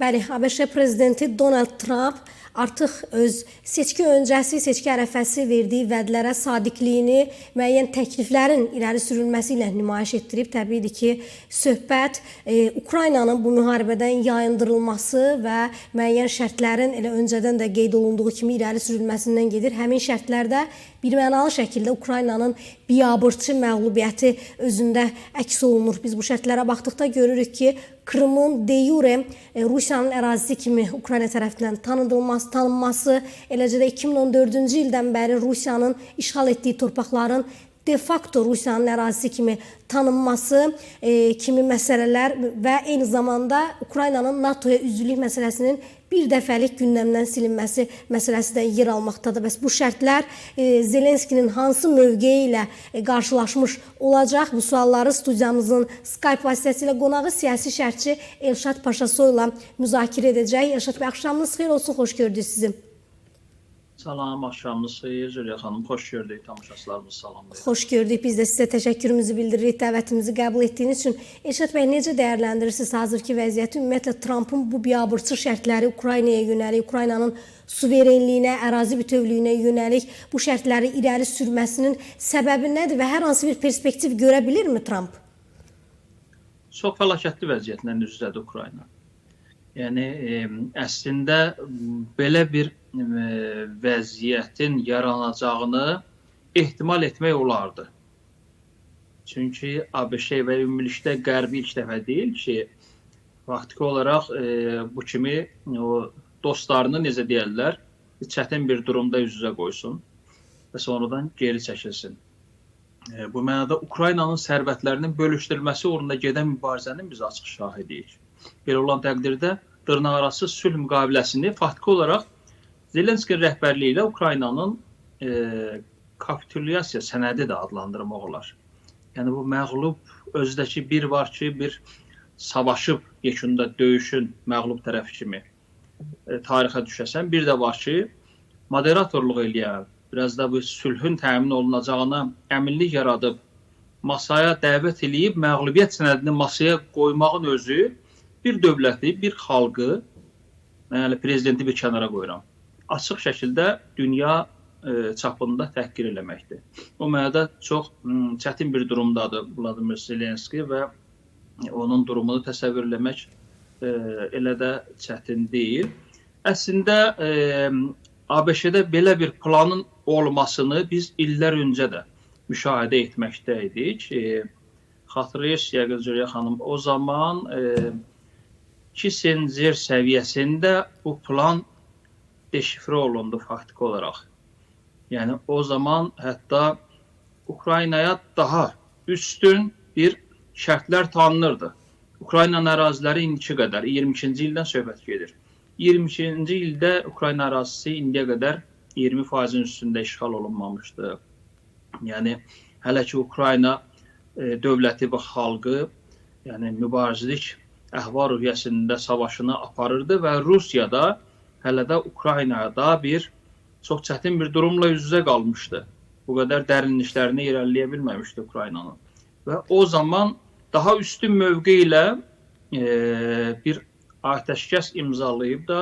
Bəli, ABŞ prezidenti Donald Trump artıq öz seçki öncəsi, seçki ərəfəsi verdiyi vədlərə sadiqliyini müəyyən təkliflərin irəli sürülməsi ilə nümayiş etdirib. Təbiidir ki, söhbət Ukraynanın bu müharibədən yayındırılması və müəyyən şərtlərin elə öncədən də qeyd olunduğu kimi irəli sürülməsindən gedir. Həmin şərtlərdə birmənalı şəkildə Ukraynanın biabırçı məğlubiyyəti özündə əks olunur. Biz bu şərtlərə baxdıqda görürük ki, Krımın de jure Rusiyanın ərazisi kimi Ukrayna tərəfindən tanınması, eləcə də 2014-cü ildən bəri Rusiyanın işğal etdiyi torpaqların de facto Rusiyanın ərazisi kimi tanınması kimi məsələlər və eyni zamanda Ukraynanın NATO-ya üzvlük məsələsinin bir dəfəlik gündəmdən silinməsi məsələsi də yer almaqdadır. Bəs bu şərtlər Zelenskinin hansı mövqeyi ilə qarşılaşmış olacaq? Bu sualları studiyamızın Skype vasitəsilə qonağı siyasi şərhçi Elşad Paşasoyla müzakirə edəcək. Elşad bəy, axşamınız xeyir olsun, xoş gördük sizi. Salam, axşamınız xeyir Züleyxa xanım, xoş gördük, tamaşaçılarımızı salamlayırıq. Xoş gördük, biz də sizə təşəkkürümüzü bildiririk dəvətimizi qəbul etdiyiniz üçün. Elşad bəy, necə dəyərləndirirsiniz hazırki vəziyyəti? Ümumiyyətlə, Trumpın bu biabırçı şərtləri Ukraynaya yönəlik, Ukraynanın suverenliyinə, ərazi bütövlüyünə yönəlik bu şərtləri irəli sürməsinin səbəbi nədir və hər hansı bir perspektiv görə bilirmi Trump? Çox fəlakətli vəziyyətlə üz-üzədir Ukrayna. Yəni, əslində belə bir vəziyyətin yaranacağını ehtimal etmək olardı. Çünki ABŞ və ümumilikdə Qərbi ilk dəfə deyil ki, faktiki olaraq bu kimi o dostlarını, necə deyərlər, çətin bir durumda üz-üzə qoysun və sonradan geri çəkilsin. Bu mənada Ukraynanın sərvətlərinin bölüşdürülməsi uğrunda gedən mübarizənin biz açıq şahidiyik. Belə olan təqdirdə dırnaqarası sülh müqaviləsini faktiki olaraq Zelenski rəhbərliyi ilə Ukraynanın kapitulyasiya sənədi də adlandırmaq olar. Yəni bu məğlub özdəki bir var ki, bir savaşıb yekunda döyüşün məğlub tərəfi kimi tarixə düşəsən, bir də var ki, moderatorluq eləyən, biraz da bu sülhün təmin olunacağına əminlik yaradıb, masaya dəvət eləyib məğlubiyyət sənədini masaya qoymağın özü bir dövləti, bir xalqı, mən hələ prezidenti bir kənara qoyuram, açıq şəkildə dünya çapında təhqir eləməkdir. O mənada çox çətin bir durumdadır Vladimir Zelenski və onun durumunu təsəvvür eləmək elə də çətin deyil. Əslində, ABŞ-də belə bir planın olmasını biz illər öncə də müşahidə etməkdə idik. Xatırlayırsınız, yəqin Züleyxa xanım, o zaman Kissinger səviyyəsində bu plan deşifrə olundu faktiki olaraq. Yəni o zaman hətta Ukraynaya daha üstün bir şərtlər tanınırdı. Ukraynanın əraziləri indiki qədər, 22-ci ildən söhbət gedir. 22-ci ildə Ukrayna ərazisi indiyə qədər 20%-in üstündə işğal olunmamışdı. Yəni hələ ki Ukrayna dövləti və xalqı, yəni mübarizlik əhval-ruhiyyəsində savaşını aparırdı və Rusiya da hələ də Ukraynada bir çox çətin bir durumla üz-üzə qalmışdı. Bu qədər dərinliklərini irəliləyə bilməmişdi Ukraynanın. Və o zaman daha üstün mövqe ilə bir atəşkəs imzalayıb da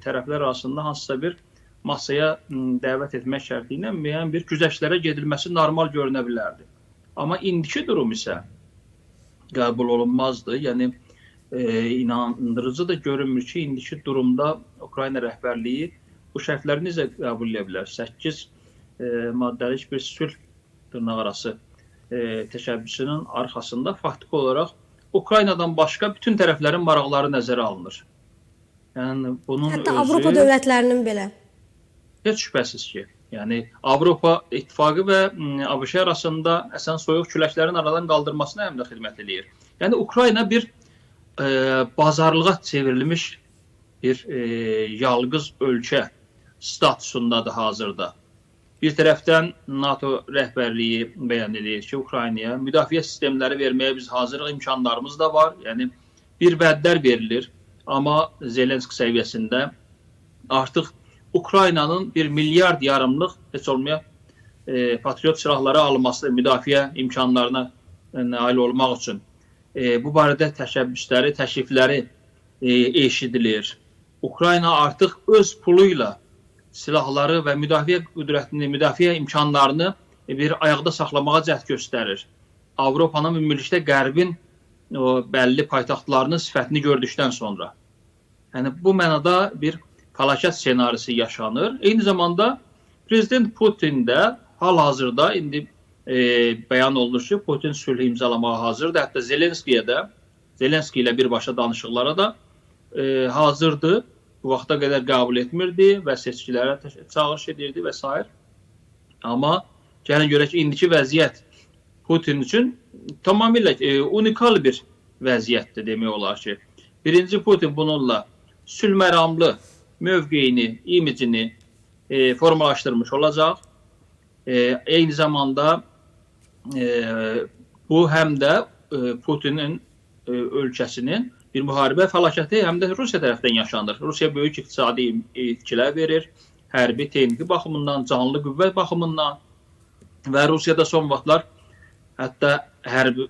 tərəflər arasında hansısa bir masaya dəvət etmək şərti ilə müəyyən bir güzəştlərə gedilməsi normal görünə bilərdi. Amma indiki durum isə qəbul olunmazdı. Yəni, inandırıcı da görünmür ki, indiki durumda Ukrayna rəhbərliyi bu şərtləri necə qəbul edə bilər? 8 maddəlik bir sülh dırnaqarası təşəbbüsünün arxasında faktiki olaraq Ukraynadan başqa bütün tərəflərin maraqları nəzərə alınır. Yəni bunun hətta özü, Avropa dövlətlərinin belə. Heç şübhəsiz ki, yəni Avropa İttifaqı və ABŞ arasında əsən soyuq küləklərin aradan qaldırmasına həm də xidmət eləyir. Yəni Ukrayna bir bazarlığa çevrilmiş bir yalqız ölkə statusundadır hazırda. Bir tərəfdən NATO rəhbərliyi bəyan edir ki, Ukraynaya müdafiə sistemləri verməyə biz hazırıq, imkanlarımız da var. Yəni bir vədlər verilir, amma Zelenski səviyyəsində artıq Ukraynanın 1,5 milyard heç olmaya patriot silahları alması, müdafiə imkanlarına nail olmaq üçün bu barədə təşəbbüsləri, təklifləri eşidilir. Ukrayna artıq öz puluyla silahları və müdafiə qüdrətini, müdafiə imkanlarını bir ayaqda saxlamağa cəhd göstərir. Avropanın ümumilikdə Qərbin o bəlli paytaxtlarının sifətini gördükdən sonra. Yəni bu mənada bir fəlakət ssenarisi yaşanır. Eyni zamanda Prezident Putin də hal-hazırda indi bəyan olunur ki, Putin sülh imzalamağa hazırdır. Hətta Zelenskiyə də, Zelenski ilə birbaşa danışıqlara da hazırdır. Bu vaxta qədər qəbul etmirdi və seçkilərə çağırış edirdi və s. Amma gəlin görək ki, indiki vəziyyət Putin üçün tamamilə unikal bir vəziyyətdir demək olar ki. Birinci, Putin bununla sülh məramlı mövqeyini, imicini formalaşdırmış olacaq. Eyni zamanda bu həm də Putinin ölkəsinin bir müharibə fəlakəti həm də Rusiya tərəfdən yaşanır. Rusiya böyük iqtisadi itkilər verir, hərbi, texniki baxımından, canlı qüvvə baxımından və Rusiyada son vaxtlar hətta hərbi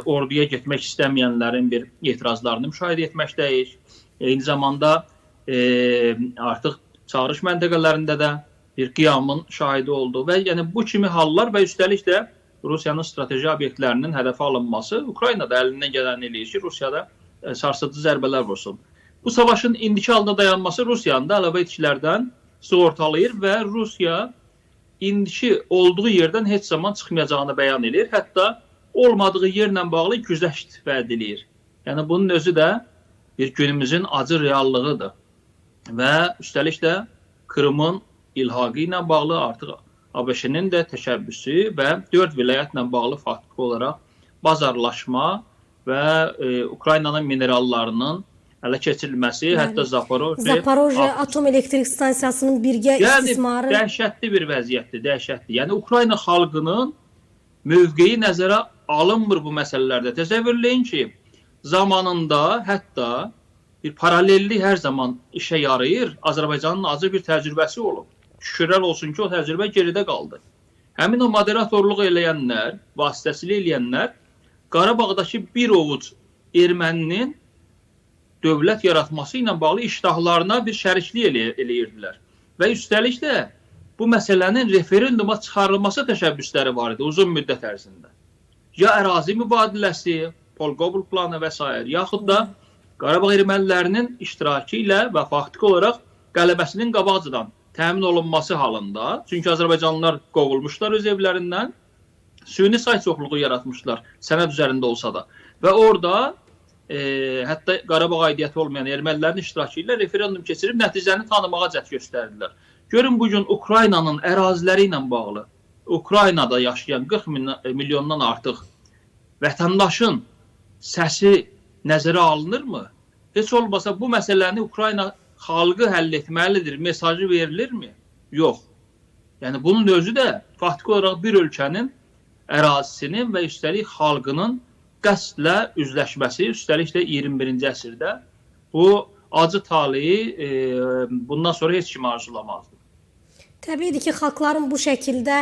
orduya getmək istəməyənlərin bir etirazlarını müşahidə etməkdəyik. Eyni zamanda artıq çağırış məntəqələrində də bir qiyamın şahidi oldu və yəni bu kimi hallar və üstəlik də Rusiyanın strateji obyektlərinin hədəfə alınması Ukraynada əlindən gələni eləyir ki, Rusiyada sarsıdıcı zərbələr vursun. Bu savaşın indiki halda dayanması Rusiyanın da əlavə itkilərdən sığortalayır və Rusiya indiki olduğu yerdən heç zaman çıxmayacağını bəyan edir. Hətta olmadığı yerlə bağlı güzəşt vəd eləyir. Yəni bunun özü də bir günümüzün acı reallığıdır. Və üstəlik də Krımın ilhaqı ilə bağlı artıq ABŞ-nin də təşəbbüsü və 4 vilayətlə bağlı faktiki olaraq bazarlaşma və Ukraynanın minerallarının ələ keçirilməsi, hətta Zaporojye atom elektrik stansiyasının birgə istismarı. Yəni dəhşətli bir vəziyyətdir, dəhşətli. Yəni Ukrayna xalqının mövqeyi nəzərə alınmır bu məsələlərdə. Təsəvvür eləyin ki, zamanında hətta bir paralellik hər zaman işə yarayır. Azərbaycanın acı bir təcrübəsi olub. Şükürlər olsun ki, o təcrübə geridə qaldı. Həmin o moderatorluq eləyənlər, vasitəçilik eləyənlər Qarabağdakı bir ovuc erməninin dövlət yaratması ilə bağlı iştahlarına bir şəriklik eləyirdilər. Və üstəlik də bu məsələnin referenduma çıxarılması təşəbbüsləri var idi uzun müddət ərzində. Ya ərazi mübadiləsi, Pol Gobel planı və s. yaxud da Qarabağ ermənilərinin iştirakı ilə və faktiki olaraq qələbəsinin qabaqcadan təmin olunması halında, çünki azərbaycanlılar qovulmuşlar öz evlərindən, süni say çoxluğu yaratmışlar, sənəd üzərində olsa da. Və orada hətta Qarabağ aidiyyəti olmayan ermənilərin iştirakı ilə referendum keçirib nəticəni tanımağa cəhd göstərdilər. Görün bugün Ukraynanın əraziləri ilə bağlı, Ukraynada yaşayan 40 milyondan artıq vətəndaşın səsi nəzərə alınırmı? Heç olmasa bu məsələni Ukrayna xalqı həll etməlidir mesajı verilirmi? Yox. Yəni bunun özü də faktiki olaraq bir ölkənin ərazisinin və üstəlik xalqının qəsdlə üzləşməsi, üstəlik də 21-ci əsrdə bu acı taleyi bundan sonra heç kim arzulamazdı. Təbiidir ki, xalqların bu şəkildə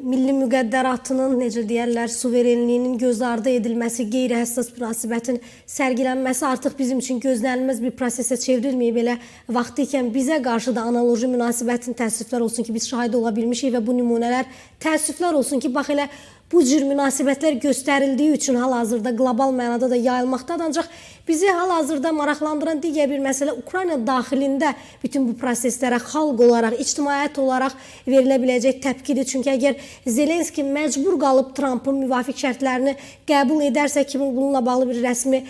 milli müqəddəratının, necə deyərlər, suverenliyinin göz ardı edilməsi, qeyri-həssas münasibətin sərgilənməsi artıq bizim üçün gözlənilməz bir prosesə çevrilməyib. Elə vaxtı ikən bizə qarşı da analoji münasibətin təəssüflər olsun ki, biz şahid ola bilmişik və bu nümunələr təəssüflər olsun ki, bax elə bu cür münasibətlər göstərildiyi üçün hal-hazırda qlobal mənada da yayılmaqdadır. Ancaq bizi hal-hazırda maraqlandıran digər bir məsələ Ukrayna daxilində bütün bu proseslərə xalq olaraq, ictimaiyyət olaraq verilə biləcək təpkidir. Çünki əgər Zelenski məcbur qalıb Trampın müvafiq şərtlərini qəbul edərsə ki, bununla bağlı bir rəsmi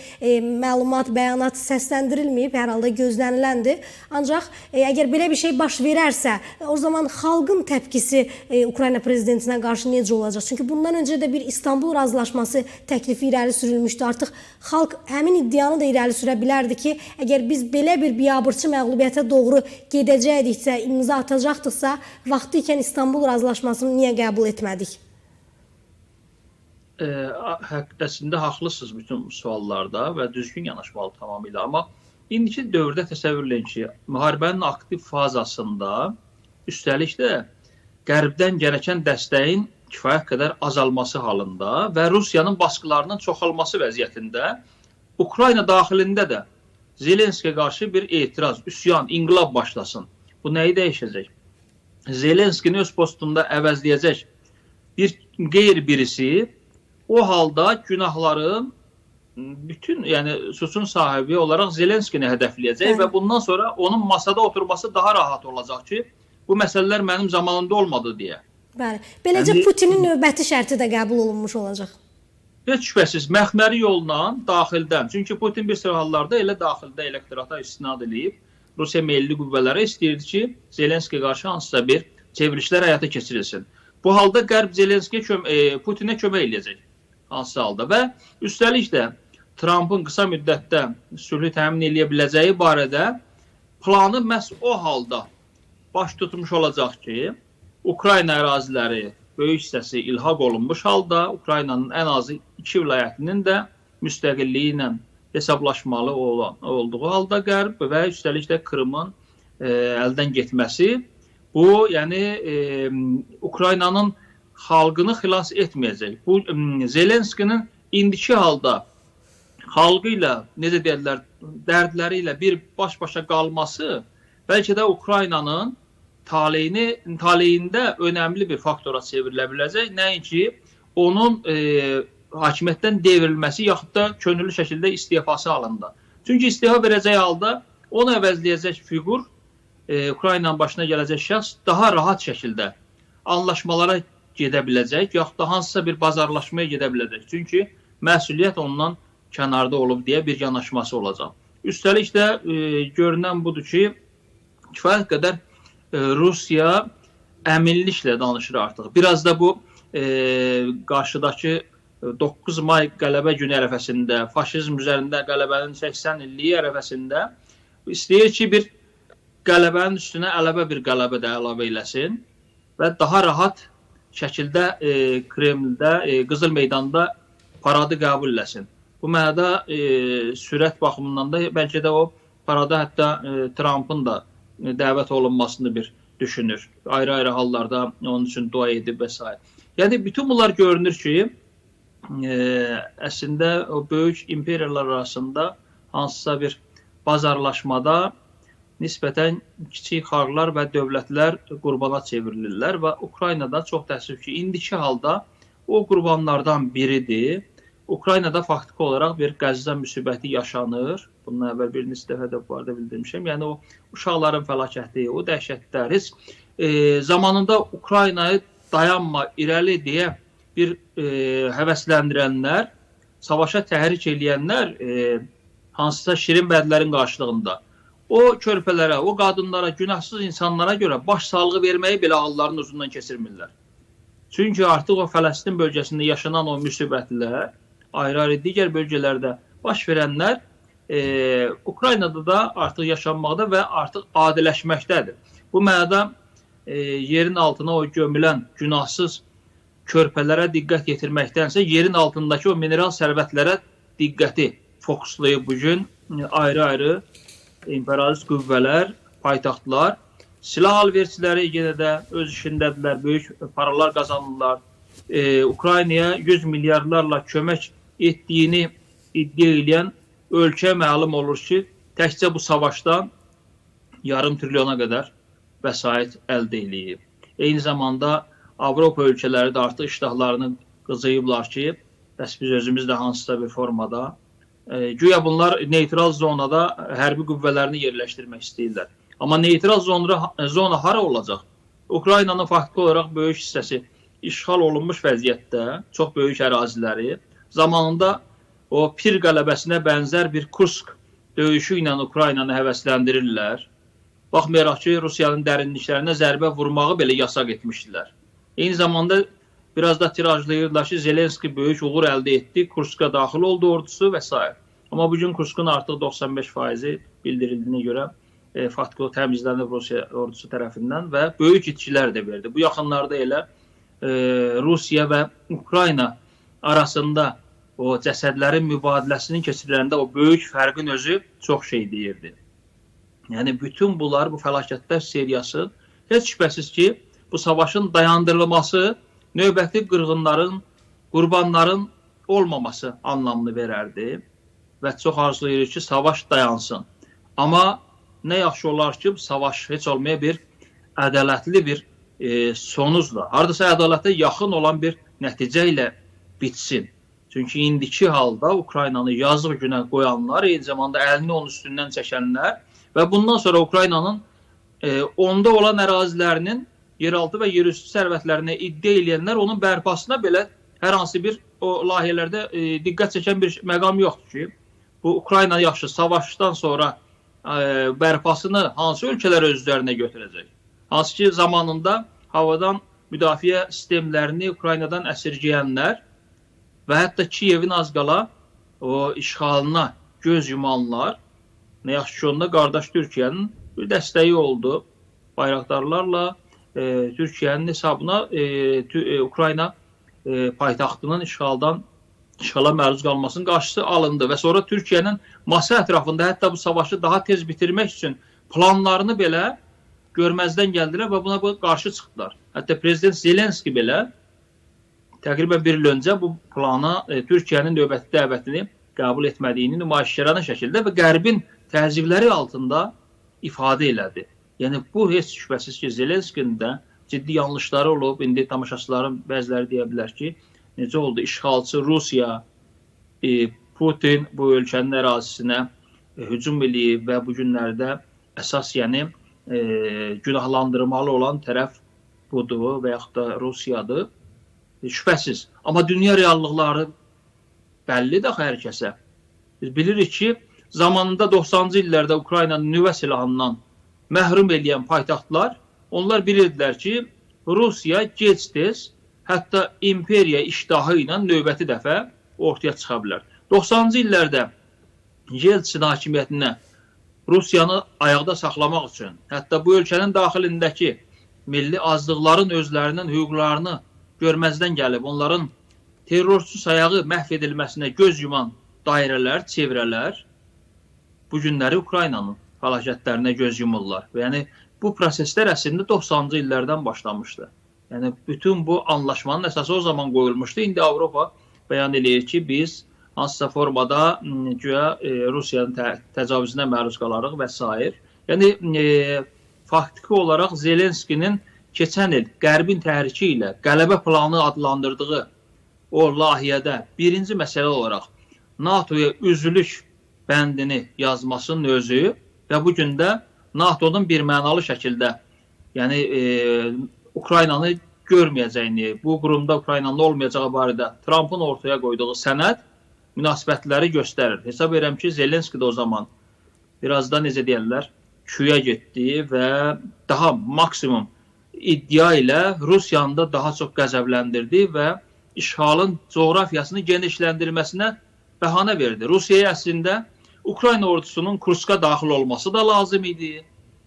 məlumat, bəyanat səsləndirilməyib, hər halda gözləniləndir. Ancaq əgər belə bir şey baş verərsə, o zaman xalqın təpkisi Ukrayna prezidentinə qarşı necə olacaq? Çünki bundan öncə də bir İstanbul razılaşması təklifi irəli sürülmüşdü. Artıq xalq həmin iddianı da irəli sürə bilərdi ki, əgər biz belə bir biabırçı məğlubiyyətə doğru gedəcəkdiksə, imza atacaqdıqsa, vaxtı ikən İstanbul razılaşmasını niyə qəbul etmədik? Əslində haqlısınız bütün suallarda və düzgün yanaşmalı tamamilə. Amma indiki dövrdə təsəvvür eləyin ki, müharibənin aktiv fazasında üstəlik də Qərbdən gərəkən dəstəyin kifayət qədər azalması halında və Rusiyanın baskılarının çoxalması vəziyyətində Ukrayna daxilində də Zelenskiyə qarşı bir etiraz, üsyan, inqilab başlasın. Bu nəyi dəyişəcək? Zelenskini öz postunda əvəzləyəcək bir qeyri birisi o halda günahların bütün, yəni suçun sahibi olaraq Zelenskini hədəfləyəcək və bundan sonra onun masada oturması daha rahat olacaq ki, bu məsələlər mənim zamanımda olmadı deyə. Bəli. Beləcə Yəni, Putinin növbəti şərti də qəbul olunmuş olacaq. Heç şübhəsiz məxməri yolla daxildən. Çünki Putin bir sıra hallarda elə daxildə elektorata istinad eləyib. Rusiya meyilli qüvvələrə istəyirdi ki, Zelenskiyə qarşı hansısa bir çevrilişlər həyata keçirilsin. Bu halda Qərb Zelenskiyə Putinə kömək eləyəcək hansısa halda və üstəlik də Trumpın qısa müddətdə sülhü təmin eləyə biləcəyi barədə planı məhz o halda baş tutmuş olacaq ki, Ukrayna əraziləri böyük hissəsi ilhaq olunmuş halda Ukraynanın ən azı 2 vilayətinin də müstəqilliyi ilə hesablaşmalı olduğu halda Qərb və üstəlik də Krımın əldən getməsi bu, yəni Ukraynanın xalqını xilas etməyəcək. Bu Zelenskinin indiki halda xalqı ilə, necə deyirlər, dərdləri ilə bir baş-başa qalması bəlkə də Ukraynanın taleyində önəmli bir faktora çevrilə biləcək. Nəinki onun hakimiyyətdən devrilməsi yaxud da könüllü şəkildə istefası halında. Çünki istefa verəcəyi halda onu əvəzləyəcək fiqur, Ukraynanın başına gələcək şəxs daha rahat şəkildə anlaşmalara gedə biləcək, yaxud da hansısa bir bazarlaşmaya gedə biləcək. Çünki məsuliyyət ondan kənarda olub deyə bir yanaşması olacaq. Üstəlik də görünən budur ki, kifayət qədər Rusiya əminliklə danışır artıq. Biraz da bu qarşıdakı 9 may qələbə günü ərəfəsində, faşizm üzərində qələbənin 80 illiyi ərəfəsində istəyir ki, bir qələbənin üstünə əlavə bir qələbə də əlavə eləsin və daha rahat şəkildə Kremldə, Qızıl Meydanda paradı qəbul eləsin. Bu mənada sürət baxımından da bəlkə də o parada hətta Trumpın da dəvət olunmasını bir düşünür. Ayrı-ayrı hallarda onun üçün dua edib və s. Yəni bütün bunlar görünür ki, əslində o böyük imperiyalar arasında hansısa bir bazarlaşmada nisbətən kiçik xalqlar və dövlətlər qurbana çevrilirlər və Ukraynada çox təəssüf ki, indiki halda o qurbanlardan biridir. Ukraynada faktiki olaraq bir Qəzza müsibəti yaşanır. Bundan əvvəl bir neçə dəfə də bu barədə bildirmişəm. Yəni o uşaqların fəlakəti, o dəhşətlər heç zamanında Ukraynayı dayanma, irəli deyə bir həvəsləndirənlər, savaşa təhrik eləyənlər hansısa şirin vədlərin qarşılığında o körpələrə, o qadınlara, günahsız insanlara görə başsağlığı verməyi belə ağıllarının ucundan keçirmirlər. Çünki artıq o Fələstin bölgəsində yaşanan o müsibətlər, ayrı-ayrı digər bölgələrdə baş verənlər Ukraynada da artıq yaşanmaqda və artıq adiləşməkdədir. Bu mənada yerin altına o gömülən günahsız körpələrə diqqət yetirməkdənsə, yerin altındakı o mineral sərvətlərə diqqəti fokuslayıb bugün ayrı-ayrı imperialist qüvvələr, paytaxtlar, silah alverçiləri yenə də öz işindədirlər, böyük paralar qazanırlar. Ukraynaya 100 milyardlarla kömək etdiyini iddia edən ölkə məlum olur ki, təkcə bu savaşdan yarım trilyona qədər vəsait əldə eləyib. Eyni zamanda Avropa ölkələri də artıq iştahlarını qızıyıblar ki, bəs biz özümüz də hansısa bir formada güya bunlar neytral zonada hərbi qüvvələrini yerləşdirmək istəyirlər. Amma neytral zona hara olacaq? Ukraynanın faktiki olaraq böyük hissəsi işğal olunmuş vəziyyətdə, çox böyük əraziləri zamanında o Pir qələbəsinə bənzər bir Kursk döyüşü ilə Ukraynanı həvəsləndirirlər. Baxmayaraq ki, Rusiyanın dərinliklərinə zərbə vurmağı belə yasaq etmişdilər. Eyni zamanda biraz da tirajlayırlar ki, Zelenski böyük uğur əldə etdi, Kurska daxil oldu ordusu və s. Amma bugün Kurskun artıq 95%-i bildirildiyinə görə faktiki o təmizlənib Rusiya ordusu tərəfindən və böyük itkilər də verdi. Bu yaxınlarda elə Rusiya və Ukrayna arasında o cəsədlərin mübadiləsinin keçiriləndə o böyük fərqin özü çox şey deyirdi. Yəni bütün bunlar, bu fəlakətlər seriyası heç şübhəsiz ki, bu savaşın dayandırılması növbəti qırğınların, qurbanların olmaması anlamını verərdi. və çox arzulayırıq ki, savaş dayansın. Amma nə yaxşı olar ki, bu savaş heç olmaya bir ədalətli bir sonucla, hardasa ədalətə yaxın olan bir nəticə ilə bitsin. Çünki indiki halda Ukraynanı yazıq günə qoyanlar, eyni zamanda əlini onun üstündən çəkənlər və bundan sonra Ukraynanın onda olan ərazilərinin yeraltı və yerüstü sərvətlərinə iddia eləyənlər onun bərpasına belə hər hansı bir o layihələrdə diqqət çəkən bir məqam yoxdur ki, bu Ukrayna yaxşı savaşdan sonra bərpasını hansı ölkələr öz üzərinə götürəcək? Hansı ki, zamanında havadan müdafiə sistemlərini Ukraynadan əsirgəyənlər və hətta Kiyevin az qala o işğalına göz yumanlar, nə yaxşı ki, onda qardaş Türkiyənin bir dəstəyi oldu. Bayraqdarlarla Türkiyənin hesabına Ukrayna paytaxtının işğala məruz qalmasının qarşısı alındı və sonra Türkiyənin masa ətrafında hətta bu savaşı daha tez bitirmək üçün planlarını belə görməzdən gəldilər və buna qarşı çıxdılar. Hətta prezident Zelenski belə təqribən bir il öncə bu plana Türkiyənin növbəti dəvətini qəbul etmədiyini nümayişkarana şəkildə və Qərbin təzyiqləri altında ifadə elədi. Yəni bu heç şübhəsiz ki, Zelenskinin də ciddi yanlışları olub. İndi tamaşaçıların bəziləri deyə bilər ki, necə oldu? İşğalçı Rusiya, Putin bu ölkənin ərazisinə hücum eləyib və bu günlərdə əsas yəni günahlandırmalı olan tərəf budur və yaxud da Rusiyadır. Şübhəsiz. Amma dünya reallıqları bəllidir axı hər kəsə. Biz bilirik ki, zamanında 90-cı illərdə Ukraynanı nüvə silahından məhrum eləyən paytaxtlar, onlar bilirdilər ki, Rusiya gec-tez, hətta imperiya iştahı ilə növbəti dəfə ortaya çıxa bilər. 90-cı illərdə Yeltsin hakimiyyətinə Rusiyanı ayaqda saxlamaq üçün, hətta bu ölkənin daxilindəki milli azlıqların özlərinin hüquqlarını görməzdən gəlib, onların terrorçu sayağı məhv edilməsinə göz yuman dairələr, çevrələr bu günləri Ukraynanın fəlakətlərinə göz yumurlar. Və yəni bu proseslər əslində 90-cı illərdən başlamışdı. Yəni bütün bu anlaşmanın əsası o zaman qoyulmuşdu. İndi Avropa bəyan eləyir ki, biz hansısa formada güya Rusiyanın təcavüzünə məruz qalarıq və s. Yəni faktiki olaraq Zelenskinin keçən il Qərbin təhriki ilə qələbə planı adlandırdığı o layihədə birinci məsələ olaraq NATO-ya üzvlük bəndini yazmasının özü və bu gün də NATO-nun bir mənalı şəkildə yəni Ukraynanı görməyəcəyini, bu qurumda Ukraynanın olmayacağı barədə Trampın ortaya qoyduğu sənəd münasibətləri göstərir. Hesab edirəm ki, Zelenski də o zaman biraz da necə deyirlər, küyə getdi və daha maksimum iddia ilə Rusiyanı da daha çox qəzəbləndirdi və işğalın coğrafiyasını genişləndirməsinə bəhanə verdi. Rusiyaya əslində Ukrayna ordusunun Kurska daxil olması da lazım idi.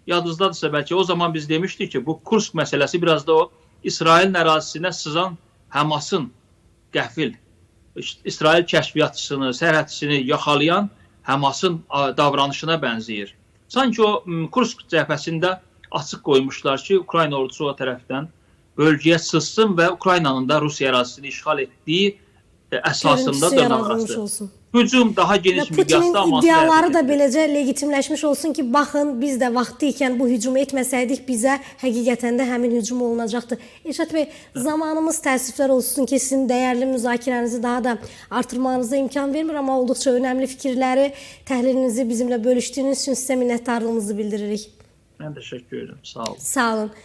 Yadınızdadırsa bəlkə o zaman biz demişdik ki, bu Kursk məsələsi biraz da o İsrailin ərazisinə sızan Həmasın qəfil İsrail kəşfiyyatçısını, sərhədçisini yaxalayan Həmasın davranışına bənzəyir. Sanki o Kursk cəbhəsində açıq qoymuşlar ki, Ukrayna ordusu o tərəfdən bölgəyə sızsın və Ukraynanın da Rusiya ərazisini işğal etdiyi əsasında dırnaqarası olsun. Hücum daha geniş miqyasda Putinin iddiaları da beləcə legitimləşmiş olsun ki, baxın, biz də vaxtı ikən bu hücumu etməsəydik, bizə həqiqətən də həmin hücum olunacaqdı. İrşad bəy, zamanımız təəssüflər olsun ki, sizin dəyərli müzakirənizi daha da artırmağınıza imkan vermir, amma olduqca önəmli fikirləri, təhlilinizi bizimlə bölüşdüyünüz üçün sizə minnətdarlığımızı bildiririk. Mən təşəkkür edirəm. Sağ olun. Sağ olun.